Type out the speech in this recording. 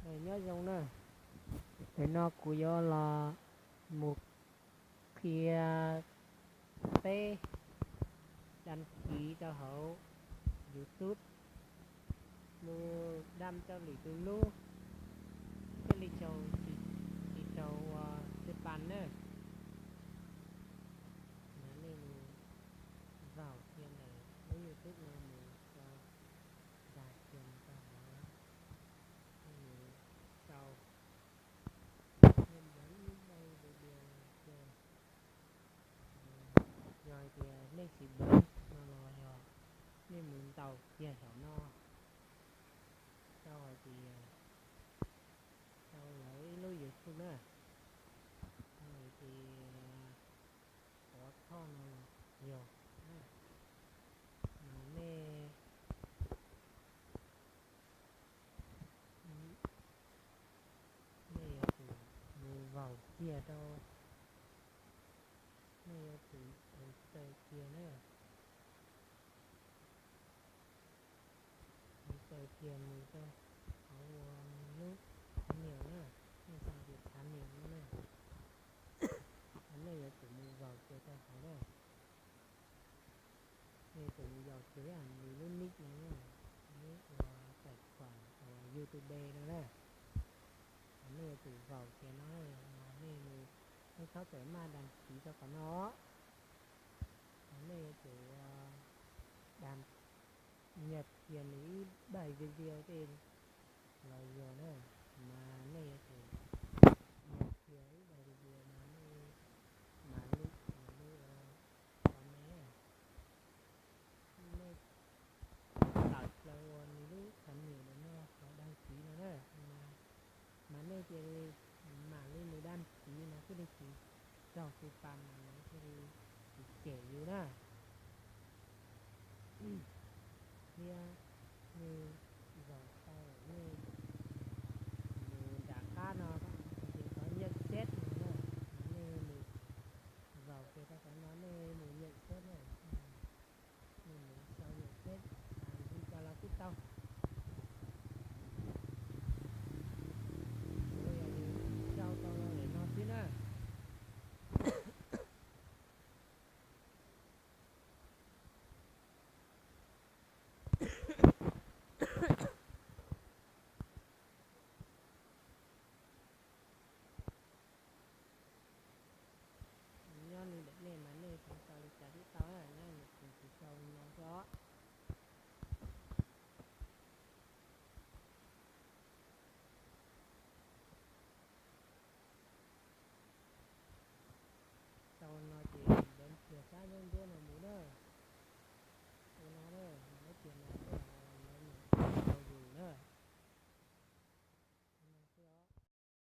Nyob zoo na, tam no kuv yuav los mus qhia peb đăng ký rau hauv YouTube, mus đăng rau lwm tus lub, thiaj li tsis raug ua spam na. Mas nej mus vào kiag ntawm lub YouTube no mus rau, đăng ký rau hauv, nej mus sau, nej bấm ib daim video kiag. Yog hais tias nej tsis bấm no los yog nej mus ntaus kiag saum no, sau hais tias, sau lawv ib lub YouTube na, sau hais tias Pov Thoj no los yog na, mas nej, nej yuav tsum mus vào kiag rau, nej yuav tsum register kiag na. Register kiag mus rau hauv ua lub channel na, nej sau tias channel no na, nej yuav tsum mus vào kiag rau hauv na. Nej yuav tsum mus vào kiag nws lub nick no na, lub ua tài khoản ua YouTube no na. Nej yuav tsum vào kiag no, nej, nej txhob txawm maj đăng ký rau qhov no. Nej yuav tsum đăng nhập kiag nws ib daim video tej los yog na, mas nej yuav tsum nhập kiag ib daim video mas nej mam li, mam li ua comment, nej tawm plaws ua nws lub channel ntawm no qhov đăng ký no na, mas nej cia li mam li mus đăng ký mas thiaj li tsis raug spam, mas nws thiaj li tsis cem yus na. Thiab nej zaum tau nej mus nram qab no ces qhov nhận xét no na, nej mus zaum kiag rau qhov no nej mus nhận xét na, nej mus sau nhận xét, hais li cas los twb tau. Sau tau daim no xwb na. Nyob li ntawm nej mas nej xav sau li cas twb tau, nyob li kuv tsis sau no xwb os. Tau no ces dev kiag sab nruab nruab no mus na. Ua no na, lawv tias mas